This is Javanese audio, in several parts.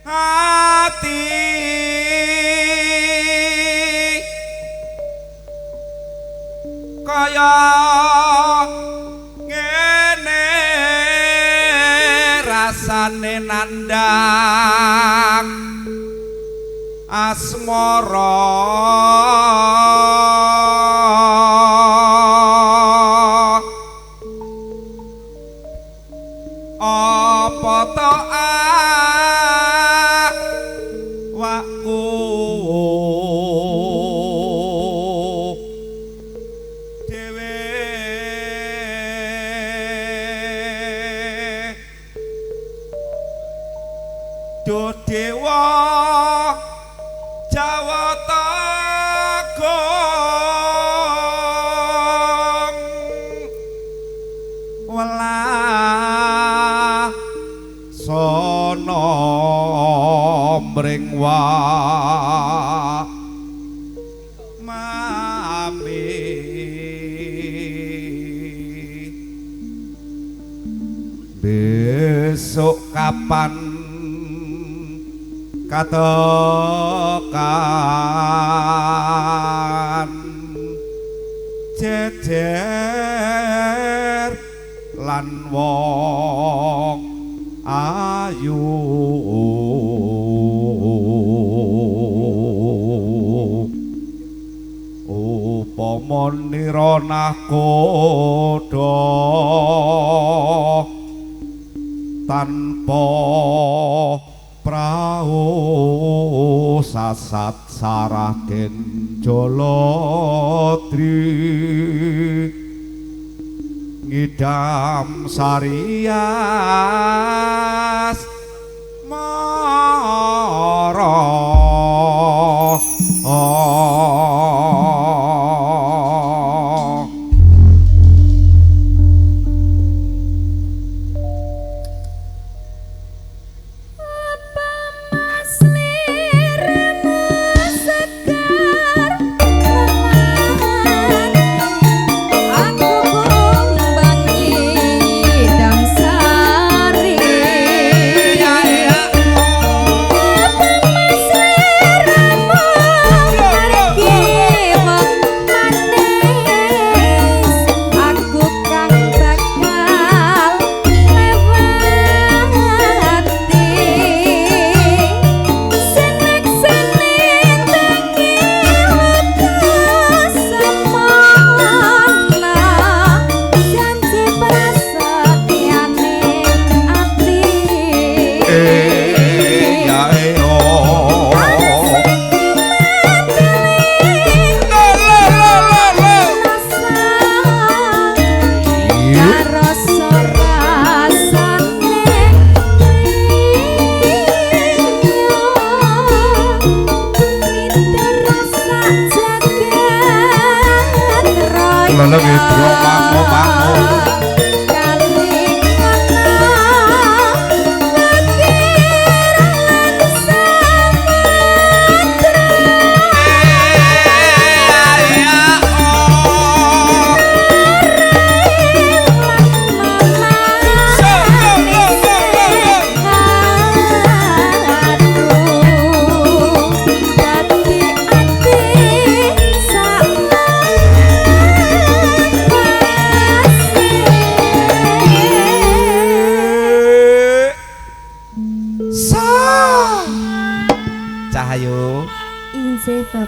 Ati kaya ngene rasane nandhang asmara. Apa to awakku dhewe do dewa Jawata Gong welah sono mring wa mami besok kapan katokan jejer lan wong ayu upama nira nakoda tanpa prau sasat Saraden Jaladri ngidam sarias mara.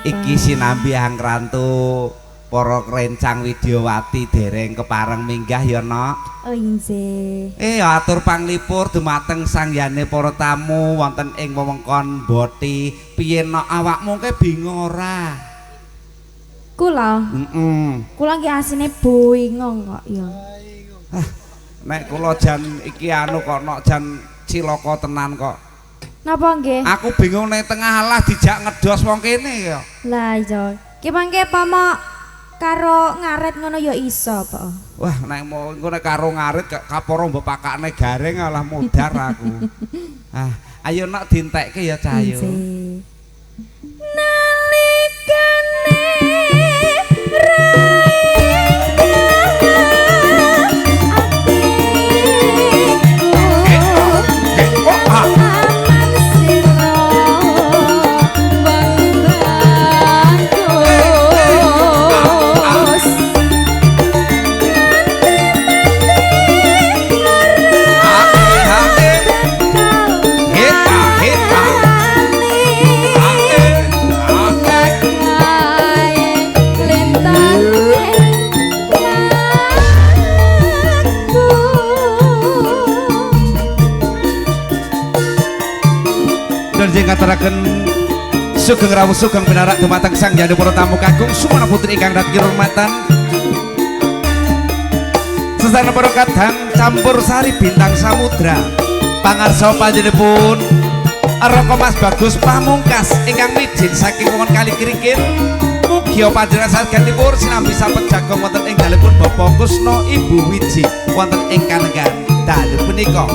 Iki sinambi angrantu para rencang Widyawati dereng kepareng minggah ya nok. Oh inggih. Atur panglipur dumateng sangyane para tamu wonten ing wewengkon Boti. Piye nok awakmu ke bingung ora? Kula. Heeh. Kula nggih asine bingung kok ya. Ah, nek kula jan iki anu kok nok jan cilaka tenan kok. Napa nggih? Aku bingung ning tengah alah dijak ngedos wong kene ya. Lah iya. Ki mangke pomo karo ngaret ngono ya iso, Pak. Wah, nek engko nek karo ngaret kaporo mbok pakakne garing alah modar aku. Ah, ayo nak dientekke ya Cah ayo. Nalikane atiku aman sirah. Dan sing ngaturaken sugeng rawuh sugeng pinarak dumateng sang hyang para tamu kakung sumana putri ingkang dhateng kirurmatan. Sesana para kadang campur sari bintang samudra. Pangarsa panjenenganipun Raka Mas Bagus Pamungkas ingkang mijil saking wewengkon Kali Kirikir. Mugi panjenengan sagenipun sinambi sapet jagong wonten ing dalemipun Bapak Kusno Ibu Wiji wonten ing Kanenggan dalu punika.